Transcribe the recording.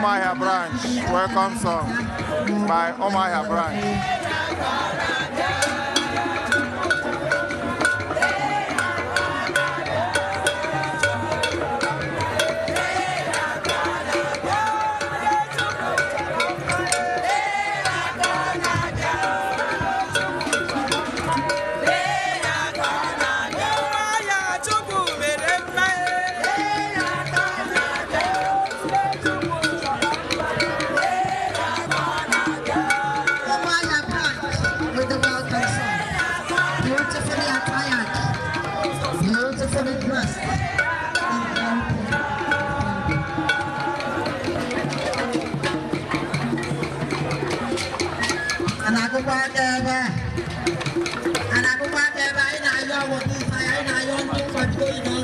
Umuahia Branch. Welcome song by Umuahia Branch. Umuahia Branch with the welcome song. Beautifully attired, beautifully dressed. And very pretty. A na-agụkwa aka ebe a. A na-agụkwa aka ebe a, anyị na-ayọ weta ife anyị, anyị na-ayọ ndị nkwado.